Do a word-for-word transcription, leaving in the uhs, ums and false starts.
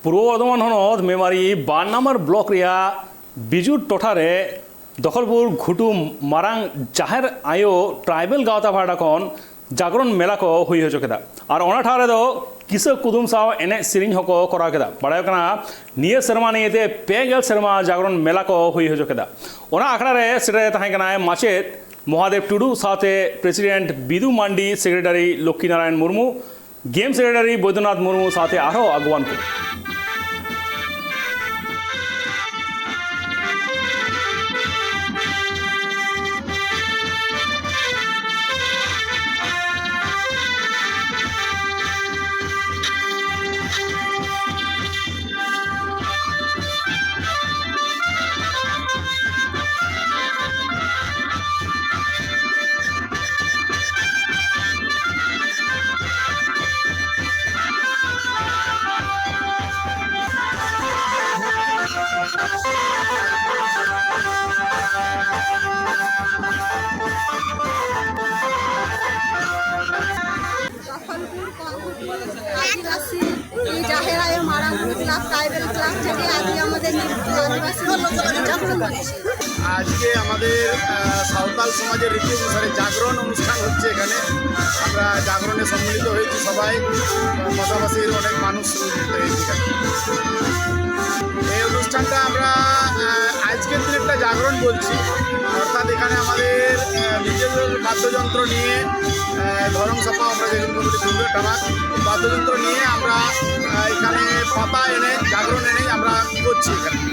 ᱯᱩᱨᱵᱚ ᱵᱚᱨᱫᱷᱚᱢᱟᱱ ᱦᱚᱱᱚᱛ ᱢᱮᱢᱟᱨᱤ ᱵᱟᱨ number block ᱨᱮᱭᱟᱜ ᱵᱤᱡᱩᱨ ᱴᱚᱴᱷᱟ ᱨᱮ ᱫᱚᱠᱷᱚᱞᱯᱩᱨ ᱜᱷᱩᱴᱩ ᱢᱟᱨᱟᱝ ᱡᱟᱦᱮᱨ ᱟᱭᱳ ᱴᱨᱟᱭᱵᱮᱞ ᱜᱟᱶᱛᱟ ᱯᱟᱦᱴᱟ ᱠᱷᱚᱱ ᱡᱟᱜᱽᱨᱚᱱ ᱢᱮᱞᱟ ᱠᱚ ᱦᱩᱭ ᱦᱚᱪᱚ ᱠᱮᱫᱟ᱾ ᱟᱨ ᱚᱱᱟ ᱴᱷᱟᱶ ᱨᱮᱫᱚ ᱠᱤᱥᱟᱹ ᱠᱩᱫᱩᱢ ᱥᱟᱶ ᱮᱱᱮᱡ ᱥᱮᱨᱮᱧ ᱦᱚᱸᱠᱚ ᱠᱚᱨᱟᱣ ᱠᱮᱫᱟ᱾ ᱵᱟᱲᱟᱭᱚᱜ ᱠᱟᱱᱟ, ᱱᱤᱭᱟᱹ ᱥᱮᱨᱢᱟ ᱱᱤᱭᱮᱛᱮ ᱯᱮ ᱜᱮᱞ ᱥᱮᱨᱢᱟ ᱡᱟᱜᱽᱨᱚᱱ ᱢᱮᱞᱟ ᱠᱚ ᱦᱩᱭ ᱦᱚᱪᱚ ᱠᱮᱫᱟ᱾ ᱚᱱᱟ ᱟᱠᱷᱲᱟ ᱨᱮ ᱥᱮᱴᱮᱨ ᱛᱟᱦᱮᱸ ᱠᱟᱱᱟᱭ ᱢᱟᱪᱮᱫ ᱢᱚᱦᱟᱫᱮᱵ ᱴᱩᱰᱩ ᱥᱟᱶᱛᱮ ᱯᱨᱮᱥᱤᱰᱮᱱᱴ ᱵᱤᱫᱩ ᱢᱟᱱᱰᱤ, ᱥᱮᱠᱨᱮᱴᱟᱨᱤ ᱞᱚᱠᱠᱷᱤ ᱱᱟᱨᱟᱭᱚᱱ ᱢᱩᱨᱢᱩ, ᱜᱮᱢ ᱥᱮᱠᱨᱮᱴᱟᱨᱤ ᱵᱳᱭᱫᱚᱱᱟᱛᱷ ᱢᱩᱨᱢᱩ ᱥᱟᱶᱛᱮ ᱟᱨᱦᱚᱸ ᱟᱹᱜᱩᱣᱟᱱ ᱠᱚ᱾ দখলপুর কলকুটি আদিবাসী এই জাহের আয়ো মারাং ক্লাব, ট্রাইবেল ক্লাব থেকে আজকে আমাদের নৃত্য আদিবাসী নৃত্য উদযাপন হচ্ছে। আজকে আমাদের আহ, সাঁওতাল সমাজের রীতি অনুসারে জাগরণ অনুষ্ঠান হচ্ছে এখানে। আমরা জাগরণে সম্মিলিত হয়েছি সবাই, পাশাপাশি অনেক মানুষ সম্মিলিত হয়েছে এখানে। এই অনুষ্ঠানটা আমরা আহ, আজকের দিনে একটা জাগরণ বলছি, অর্থাৎ এখানে আমাদের আহ, নিজেদের বাদ্যযন্ত্র নিয়ে, আহ, ধরম সাপা, আমরা যেগুলো বলি, ঢুমরু ঢামাক, বাদ্যযন্ত্র নিয়ে আমরা আহ, এখানে পাতা এনে, জাগরণ এনে আমরা করছি এখানে।